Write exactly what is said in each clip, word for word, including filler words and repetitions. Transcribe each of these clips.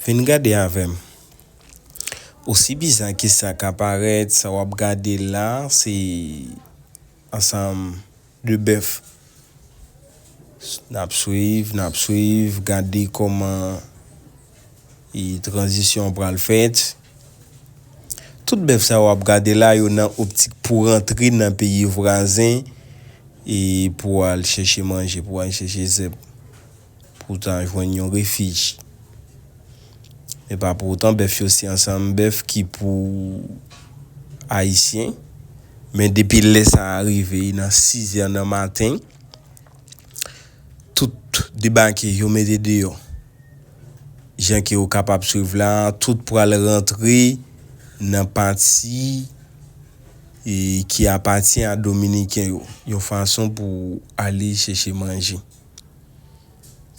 Vin gade avè m. Osi biza ke sa ka parèt, sa w ap gade la, se ansanm de bèf. N ap swiv, n ap swiv, gade kòman e tranzisyon an pral fèt. Tout bèf sa w ap gade la, yo nan optik pou rantre nan peyi vwazen e pou al chèche manje, pou al chèche zèb, pou ta jwenn yon refij. Men pa pou otan, bèf yo se ansanm bèf ki pou Ayisyen. Men depi lè sa a rive, nan sizè nan maten, tout debake, yo mete deyò. Jan ke ou kapab swiv la, tout pral rantre nan pati e ki apatyen a Dominiken yo, yon fason pou ale chèche manje.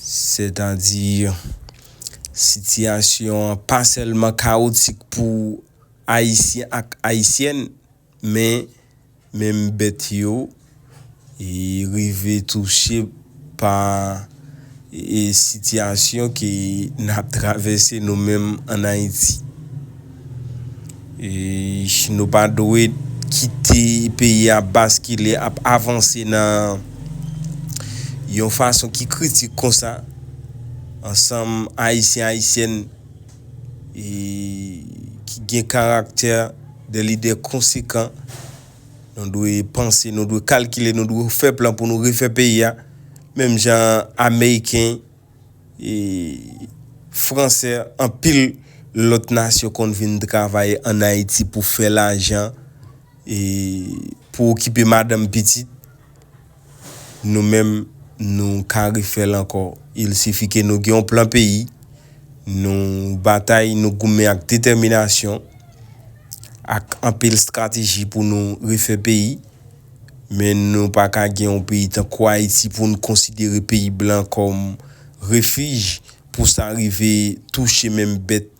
Sètadi, sitiyasyon an pa sèlman kawotik pou Ayisyen ak Ayisyèn, men menm bèt yo e rive touche pa e sitiyasyon ke n ap travèse nou menm ann Ayiti. E nou pa dwe kite peyi a baskile, ap avanse nan yon fason ki kritik konsa. Ansanm Ayisyen, Ayisyèn e ki gen karaktè, de lidè konsekan, nou dwe panse, nou dwe kalkile, nou dwe fè plan pou nou refè peyi a. Menm jan Ameriken e Fransè, anpil lòt nasyon konn vin travay ann Ayiti pou fè lajan e pou okipe madanm, pitit. Nou menm, nou ka refè l ankò. Il sifi ke nou gen yon plan peyi, nou batay, nou goumen ak detèminasyon, ak anpil estrateji pou nou refè peyi. Men nou pa ka gen yon peyi tankou Ayiti pou n konsidere peyi blan kòm refij pou sa rive touche menm bèt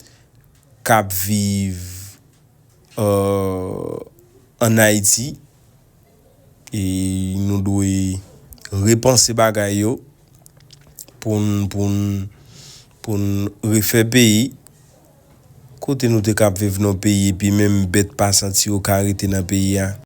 k ap viv ann Ayiti. E nou dwe repanse bagay yo pou n, pou n, pou n refè peyi. Kote nou te k ap viv nan peyi, epi menm bèt pa santi yo ka rete nan peyi a.